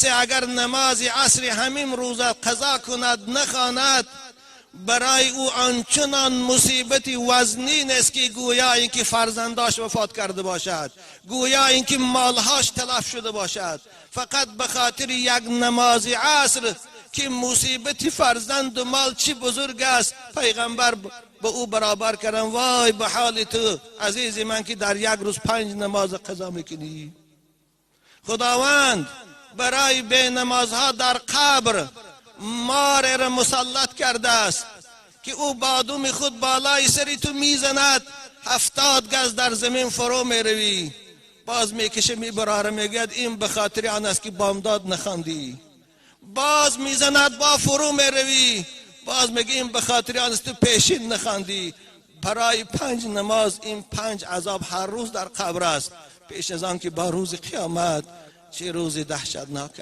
کسی اگر نماز عصر همین روز قضا کند، نخواند، برای او آنچنان مصیبت وزنین است که گویا اینکه فرزنداش وفات کرده باشد، گویا اینکه مالهاش تلف شده باشد. فقط به خاطر یک نماز عصر که مصیبت فرزند و مال چی بزرگ است، پیغمبر به او برابر کردن. وای به حال تو عزیز من که در یک روز پنج نماز قضا میکنی. خداوند برای بی نمازها در قبر مار را مسلط کرده است که او با دم خود بالای سری تو میزند، 70 گز در زمین فرو میروی. باز میکشه، میبراره، میگوید این به خاطر آن است که بامداد نخواندی. باز میزند، با فرو میروی. باز میگه این به خاطر آن است تو پیشین نخواندی. برای پنج نماز این پنج عذاب هر روز در قبر است، پیش از آن که با روز قیامت چه روز دهشتناک.